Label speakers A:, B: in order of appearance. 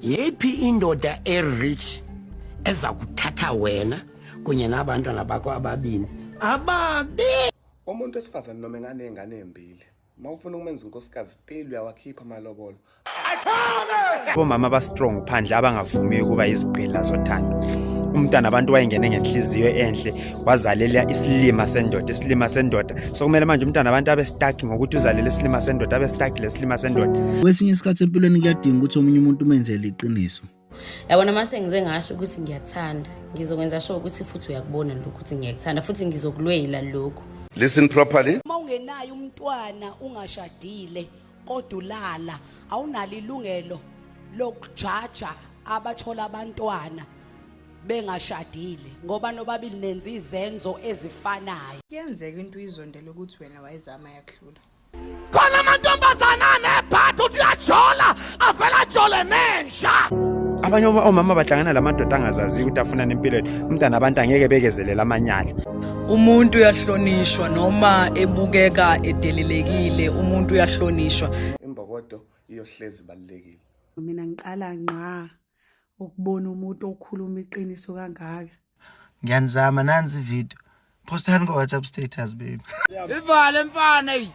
A: Yeyiphi indoda erich eza kuthatha wena kunye nabantwana bakho ababini ababi?
B: Umuntu wesifazane noma enganey'ngane ey'mbili, uma ufuna ukumenza unkosikazi still uyawakhipha amalobolo.
C: Omama abastrong phandle abangavumi ukuba izigqila zothando. Umntwana abantu wayengene ngenhliziyo enhle wazalela isilima sendoda, isilima sendoda. So kumele manje umntwana abantu abe stuck ngokuthi uzalele isilima sendoda, abe stuck lesilima sendoda.
D: Kwesinye isikhathi empilweni kuyadinga ukuthi omunye umuntu umenzele iqiniso.
E: Yabona uma sengize ngasho ukuthi ngiyakuthanda, ngizokwenza sure ukuthi futhi uyakubona lokhu ukuthi ngiyakuthanda futhi ngizokulwela lokhu.
F: Listen properly.
G: Uma ungenaye umntwana ungashadile kodwa ulala awunalo ilungelo lokujaja abathola abantwana bengashadile ngoba nobabili nenza izenzo ezifanayo.
H: Kuyenzeka into uyizondele ukuthi wena wayizama yakuhlula.
I: Khona amantombazana anebhatha uthi uyajola avele ajole nenja.
C: Abanye omama bahlangana lamadoda angazaziyo ukuthi afunani empilweni. Umntana abantu angeke bekezelele amanyala.
J: Umuntu uyahlonishwa noma ebukeka edelelekile, umuntu uyahlonishwa.
B: Imbokodo iyohlezi ibalulekile.
K: Mina ngiqala ngqa ukubona umuntu okhuluma iqiniso kangaka.
L: Ngiyanizama nansi ivideo. Postani ko WhatsApp status baby.
I: Ivale mfana eyi.